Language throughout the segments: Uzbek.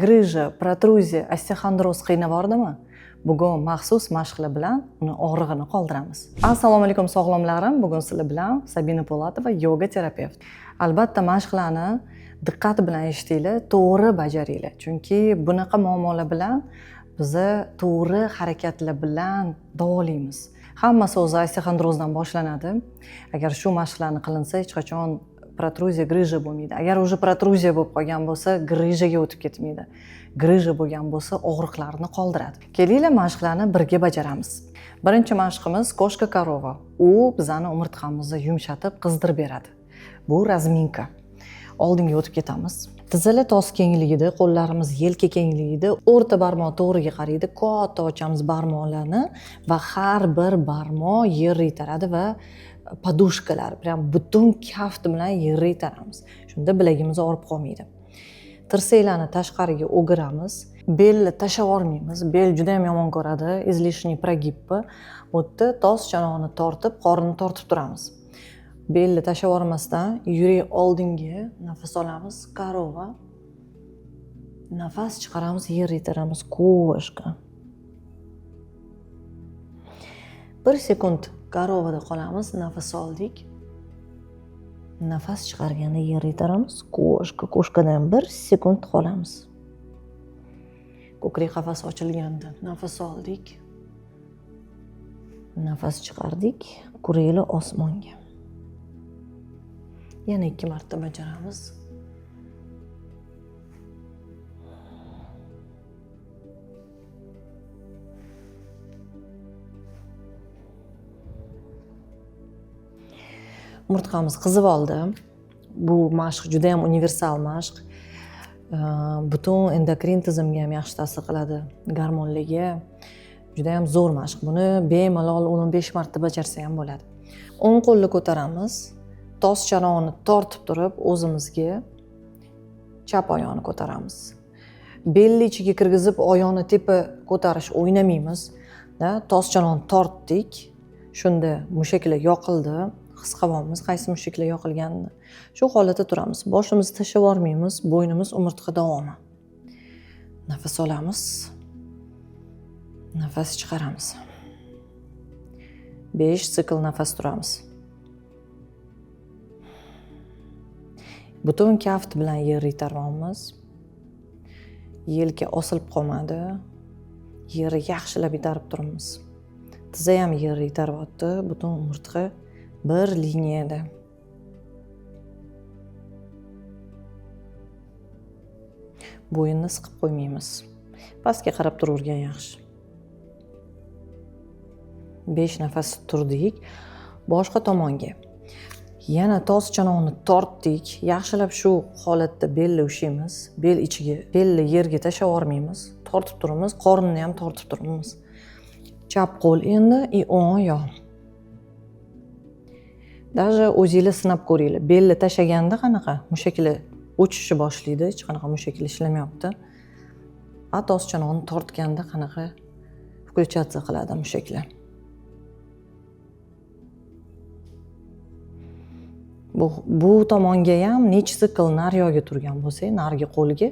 Grija, protruziya, osteoxondroz qiynab yubordimi? Bugun maxsus mashqlar bilan uni og'rig'ini qoldiramiz. Assalomu alaykum sog'lomlarim. Bugun sizlar bilan Sabina Po'latova, yoga terapevt. Albatta mashqlarni diqqat bilan eshitinglar, to'g'ri bajaringlar. Chunki bunaqa muammolar bilan biza to'g'ri harakatlar bilan davolaymiz. Hammasi o'zi osteoxondrozdan boshlanadi. Agar shu mashqlarni qilinsa, hech qachon protruziya, grija bo'lmaydi. Agar уже protruziya bo'lib qolgan bo'lsa, grijaga o'tib ketmaydi. Grija bo'lgan bo'lsa, og'riqlarni qoldiradi. Kelinglar, mashqlarni birga bajaramiz. Birinchi mashqimiz кошка корова. U bizani umurtqamizni yumshatib, qizdirib beradi. Bu razminka. Oldinga o'tib ketamiz. Tizzalar tos kengligida, qo'llarimiz yelka kengligida, o'rta barmoq to'g'riga qaraydi. Katta ochamiz barmoqlarni va har bir barmoq yerni itaradi va подушка lar, прям butun kaft bilan yerni itaramiz. Shunda bilagimiz og'rib qolmaydi. Tirsaklarni tashqariga o'giramiz. Belni tashlab yubormaymiz. Bel juda ham yomon ko'radi, излишний прогиб. Bu yerda tos chanoqni tortib, qorinni tortib turamiz. Belni tashlab yubormasdan yurak oldinga nafas olamiz, корова. Nafas chiqaramiz, yer itaramiz, кошка. 1 sekund корова da qolamiz, nafas oldik. Nafas chiqarganda yer itaramiz, кошка. Кошка dan 1 sekund qolamiz. Ko'krak qafas ochilganda nafas oldik. Nafas chiqardik, kuraklar osmonga. Yana 2 marta bajaramiz. Umurtqamiz qizib oldi. Bu mashq juda ham universal mashq. Butun endokrin tizimga ham yaxshi ta'sir qiladi, gormonlarga juda ham zo'r mashq. Buni bemalol 10-15 marta bajarsa ham bo'ladi. O'ng qo'lni ko'taramiz, tos chanog'ini tortib turib o'zimizga chap oyoqni ko'taramiz. Belni ichiga kirgizib oyoqni tepa ko'tarish o'ynamaymiz. Da, tos chanog'ini tortdik. Shunda mushaklar yoqildi. His qilyapmiz qaysi mushaklar yoqilganini. Shu holatda turamiz. Boshimizni tashlab yubormaymiz, bo'ynimiz umurtqa davomi. Nafas olamiz. Nafas chiqaramiz. 5 sikl nafas turamiz. Butun kaft bilan yer itaramiz. Yelka osilib qolmadi. Yerni yaxshilab itarib turibmiz. Tizza ham yerni itaryapti, butun umurtqa bir liniyada. Bo'yinni siqib qo'ymaymiz. Pastga qarab turavergan yaxshi. 5 nafas turdik. Boshqa tomonga. Yana tos chanog'ini tortdik. Yaxshilab shu holatda belni ushlaymiz. Bel ichiga, belni yerga tashlab yubormaymiz. Tortib turamiz, qorinni ham tortib turamiz. Chap qo'l endi i o'ng oyoq. Даже o'zinglar sinab ko'ringlar. Belni tashlaganda qanaqa mushaklar o'chishni boshlaydi, hech qanaqa mushaklar ishlamayapti. A tos chanog'ini tortganda qanaqa включаться qiladi mushaklar. Bu tomonga ham necha sikl naryoqga turgan bo'lsak, narigi qo'lga,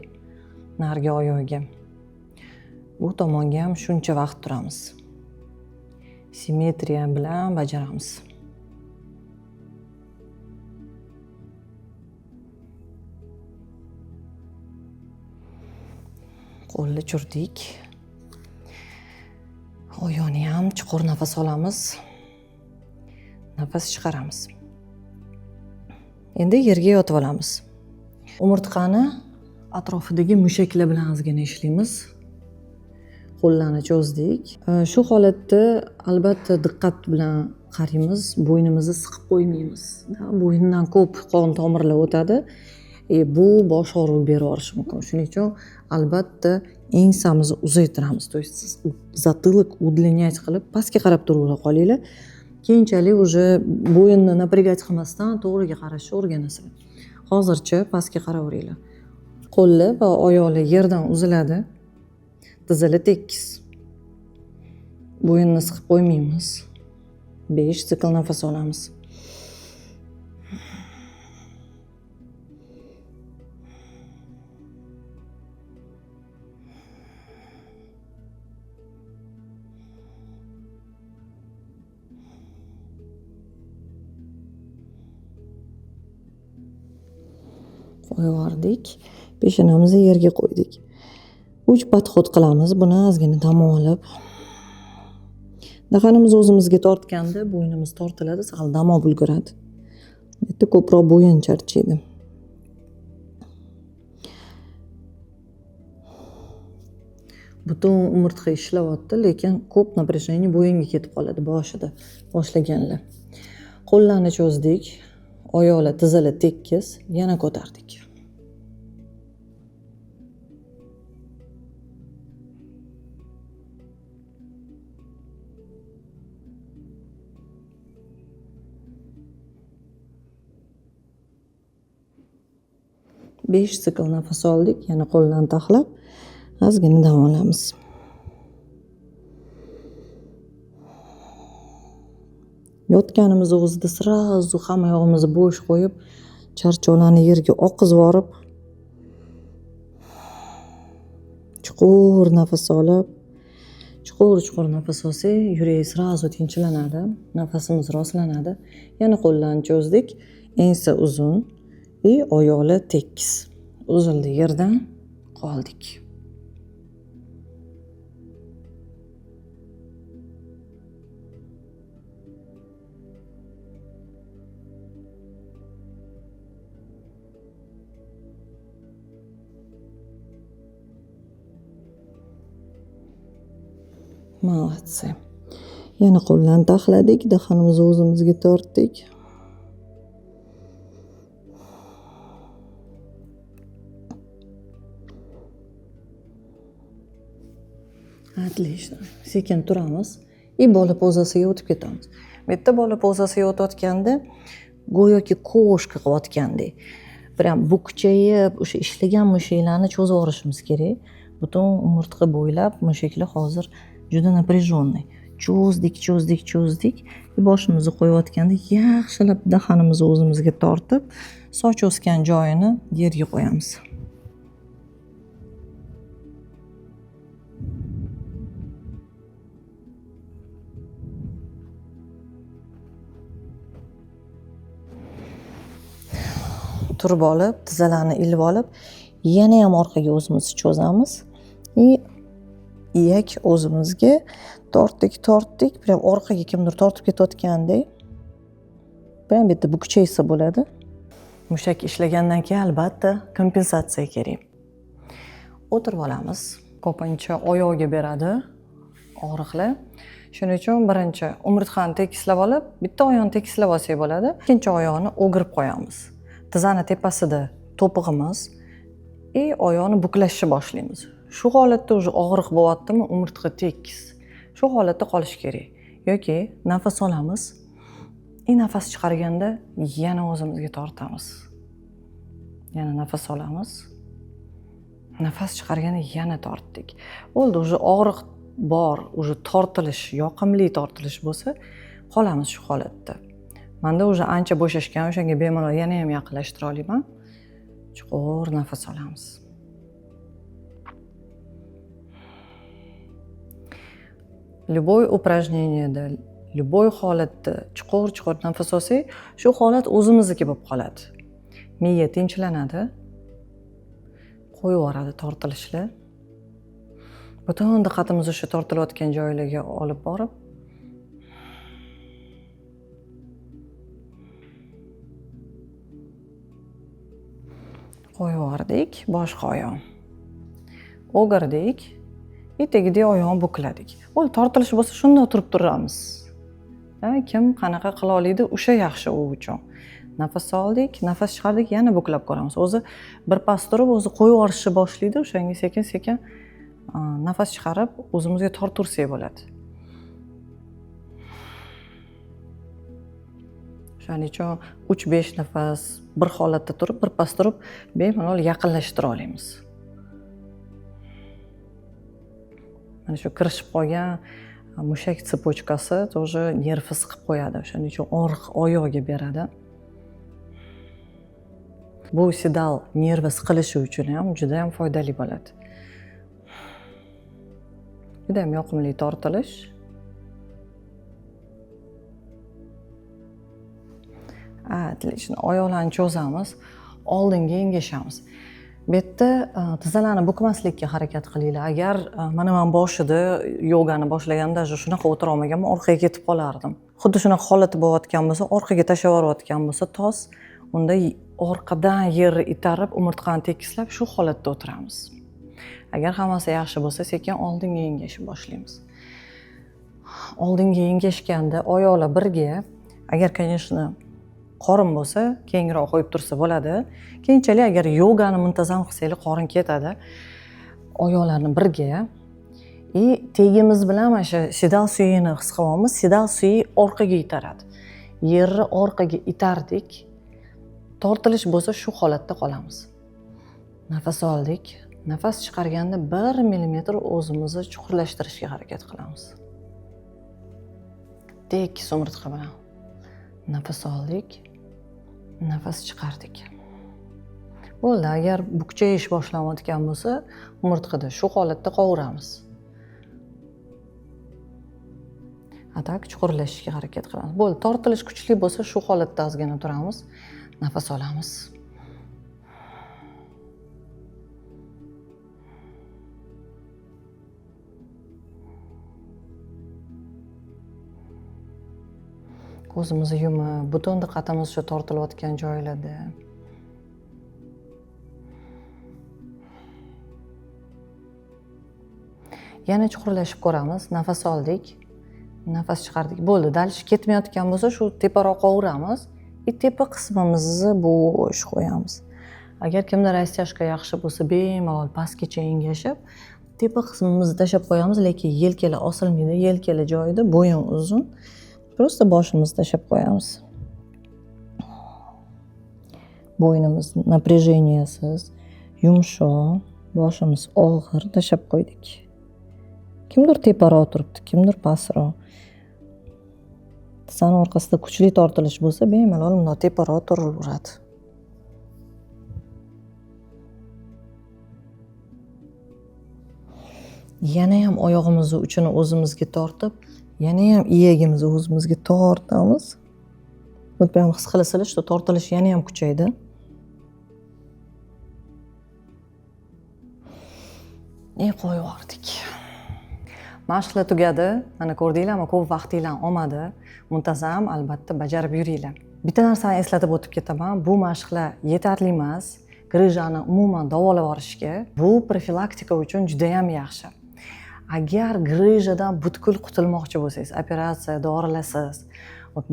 narigi oyoqga. Bu tomonga ham shuncha vaqt turamiz. Simmetriya bilan bajaramiz. Qo'lni churdik. Oyoqni ham chuqur nafas olamiz. Nafas chiqaramiz. Endi yerga yotib olamiz. Umurtqani atrofidagi mushaklar bilan ozgina ishlaymiz. Qo'llarni cho'zdik. Shu holatda albatta diqqat bilan qaraymiz, bo'ynimizni siqib qo'ymaymiz. Bo'yindan ko'p qon tomirlar o'tadi. Bu bosh og'rig'i berib yuborishi mumkin. Shuning uchun albatta ensamizni uzaytiramiz. То есть затылок удлинять qilib pastga qarab turavera qolinglar. Keyinchalik уже bo'yinni напрягать qilmasdan to'g'riga qarashni o'rganasizlar. Hozircha pastga qaraveringlar. Qo'llar va oyoqlar yerdan uziladi. Tizzalar tekis. Bo'yinni siqib qo'ymaymiz. 5 sikl nafas olamiz. Qo'yvordik. Peshonamizni yerga qo'ydik. 3 подход qilamiz. Buni ozgina dam olib. Dahanimiz o'zimizga tortganda bo'ynimiz tortiladi, sal dam olib ulguradi. Bu yerda ko'proq bo'yin charchaydi. Butun umurtqa ishlayapti, lekin ko'p напряжение bo'yinga ketib qoladi boshida boshlaganlar. Qo'llarni cho'zdik, oyoqlar tizzalar tekis, yana ko'tardik. Besh sikl nafas oldik, yana qo'ldan taxlab ozgina dam olamiz. Yotganimiz o'zida srazu hamma yog'imizni bo'sh qo'yib, charchoqlarni yerga oqizib yuborib, chuqur nafas olib, chuqur-chuqur nafas olsak, yurak srazu tinchlanadi, nafasimiz rostlanadi. Yana qo'llarni cho'zdik, ensa uzun va oyoqlar tekis. Uzildi yerdan, qoldik. Молодцы. Yana qo'llarni taxladik, dahanimizni o'zimizga tortdik. Отлично. Sekin turamiz и bola pozasiga o'tib ketamiz. Bu yerda bola pozasiga o'tayotganda go'yoki koshka qilayotgandek. Prям bukchayib, o'sha ishlagan mushaklarni cho'zib yuborishimiz kerak. Butun umurtqa bo'ylab mushaklar hozir juda напряженный. Cho'zdik, cho'zdik, cho'zdik. Boshimizni qo'yayotganda yaxshilab dahanimizni o'zimizga tortib, soch o'sgan joyini yerga qo'yamiz. Turib olib, tizzalarni ilib olib, yana ham orqaga o'zimizni cho'zamiz. Iyak o'zimizga tortdik, tortdik, prям orqaga kimdir tortib ketayotgandek. Prям bu yerda bukchaysa bo'ladi. Mushak ishlagandan keyin albatta kompensatsiya kerak. O'tirib olamiz. Ko'pincha oyoqga beradi og'riqlar. Shuning uchun birinchi umurtqani tekislab olib, bitta oyoqni tekislab olsak bo'ladi. Ikkinchi oyoqni o'girib qo'yamiz. Tizzani tepasida to'pig'imiz va oyoqni buklashni boshlaymiz. Shu holatda уже og'riq bo'lyaptimi, umurtqa tekis. Shu holatda qolish kerak. Yoki nafas olamiz, nafas chiqarganda yana o'zimizga tortamiz. Yana nafas olamiz. Nafas chiqarganda yana tortdik. Bo'ldi, уже og'riq bor, уже tortilish, yoqimli tortilish bo'lsa, qolamiz shu holatda. Menda уже ancha bo'shashgan, o'shanga bemalol yana ham yaqinlashtira olaman. Chuqur nafas olamiz. Любой упражнениеda, любой holatda chuqur-chuqur nafas olsak, shu holat o'zimizniki bo'lib qoladi. Miya tinchlanadi, qo'yib yuboradi tortilishlar. Butun diqqatimizni o'sha tortilayotgan joylarga olib borib, qo'yib yubordik, boshqa oyoq. O'girdik, etagidagi oyoqni bukladik. O'l tortilish bo'lsa shunday turib turamiz. Kim qanaqa qila oladi, o'sha yaxshi u uchun. Nafas oldik, nafas chiqardik, yana buklab ko'ramiz. O'zi bir pas turib, o'zi qo'yib yuborishni boshlaydi, o'shanga sekin-sekin nafas chiqarib, o'zimizga tortursak bo'ladi. Shuning uchun 3-5 nafas bir holatda turib, bir pas turib, bemalol yaqinlashtira olamiz. Mana shu kirishib qolgan mushak tsepochkasi тоже nervi siqib qo'yadi. Shuning uchun og'riq oyoqga beradi. Bu sedal nervi siqilishi uchun ham juda ham foydali bo'ladi. Juda ham yoqimli tortilish. Отлично. Oyoqlarni cho'zamiz. Oldinga engashamiz. Bu yerda tizzalarni bukmaslikka harakat qilinglar. Agar mana man boshida yogani boshlaganda даже shunaqa o'tira olmaganman, orqaga ketib qolardim. Xuddi shunaqa holat bo'layotgan bo'lsa, orqaga tashlab yuborayotgan bo'lsa tos, unda orqadan yerni itarib, umurtqani tekislab shu holatda o'tiramiz. Agar hammasi yaxshi bo'lsa, sekin oldinga engashib boshlaymiz. Oldinga engashganda oyoqlar birga, agar, конечно, qorin bo'lsa, kengroq qo'yib tursa bo'ladi. Keyinchalik agar yogani muntazam qilsanglar, qorin ketadi. Oyoqlarni birga и tegimiz bilan mana shu sedal suyagini his qilyapmiz. Sedal suyi orqaga itaradi. Yerni orqaga itardik. Tortilish bo'lsa shu holatda qolamiz. Nafas oldik. Nafas chiqarganda 1 millimetr o'zimizni chuqurlashtirishga harakat qilamiz. Tekis umurtqa bilan. Nafas oldik. Nafas chiqardik. Bo'ldi, agar bukchayish boshlanayotgan bo'lsa, umurtqada shu holatda qovuramiz. A tak chuqurlashishga harakat qilamiz. Bo'ldi, tortilish kuchli bo'lsa, shu holatda ozgina turamiz. Nafas olamiz. Ko'zimizni yumib, butun diqqatimiz shu tortilayotgan joylarda. Yana chuqurlashib ko'ramiz. Nafas oldik, nafas chiqardik. Bo'ldi, dalish ketmayotgan bo'lsa, shu teparoq qovuramiz. И tepa qismimizni bo'sh qo'yamiz. Agar kimda rastяжка yaxshi bo'lsa, bemalol pastgacha engashib, tepa qismimizni tashlab qo'yamiz, lekin yelkalar osilmaydi, yelkalar joyida, bo'yin uzun. Просто boshimizni tashlab qo'yamiz. Bo'ynimiz напряженияsiz, yumshoq, boshimiz og'ir tashlab qo'ydik. Kimdir teparoq turibdi, kimdir pastroq. Tizzani orqasida kuchli tortilish bo'lsa, bemalol bundoq teparoq turaveradi. Yana ham oyog'imizni uchini o'zimizga tortib, yana ham iyagimizni o'zimizga tortamiz. Вот прям his qilasizlar, что tortilish yana ham kuchaydi. И qo'yib yubordik. Mashqlar tugadi. Mana ko'rdinglarmi, ko'p vaqtinglar olmadi. Muntazam albatta bajarib yuringlar. Bitta narsani eslatib o'tib ketaman. Bu mashqlar yetarli emas. Grijani umuman davolab yuborishga bu profilaktika uchun juda ham yaxshi. Agar grijadan butkul qutulmoqchi bo'lsangiz, operatsiya, dorilarsiz,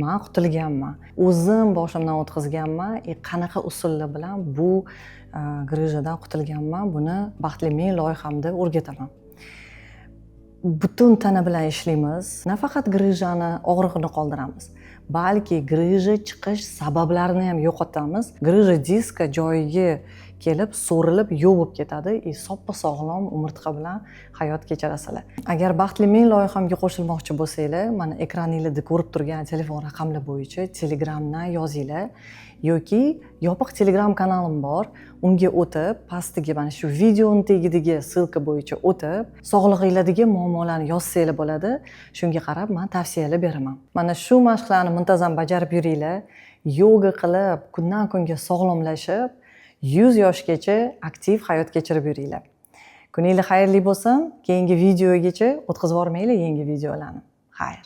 man qutulganman, o'zim boshimdan o'tkazganman, qanaqa usullar bilan bu grijadan qutulganman, buni Baxtli men loyihamda o'rgataman. Butun tana bilan ishlaymiz. Nafaqat grijani og'rig'ini qoldiramiz, balki grija chiqish sabablarini ham yo'qotamiz. Grija diska joyiga kelib, so'rilib, yo'q bo'lib ketadi va soppa-sog'lom umurtqa bilan hayot kechirasizlar. Agar Baxtli men loyihamga qo'shilmoqchi bo'lsanglar, mana ekraningizda ko'rib turgan telefon raqamlar bo'yicha Telegramdan yozinglar yoki yopiq Telegram kanalim bor, unga o'tib, pastdagi mana shu videoning tagidagi ссылка bo'yicha o'tib, sog'lig'inglardagi muammolarni yozsanglar bo'ladi. Shunga qarab men tavsiyalar beraman. Mana shu mashqlarni muntazam bajarib yuringlar, yoga qilib, kundan kunga sog'lomlashib, 100 yoshgacha aktiv hayot kechirib yuringlar. Kuninglar xayrli bo'lsin. Keyingi videogacha o'tkazib yubormanglar yangi videolarni. Xayr.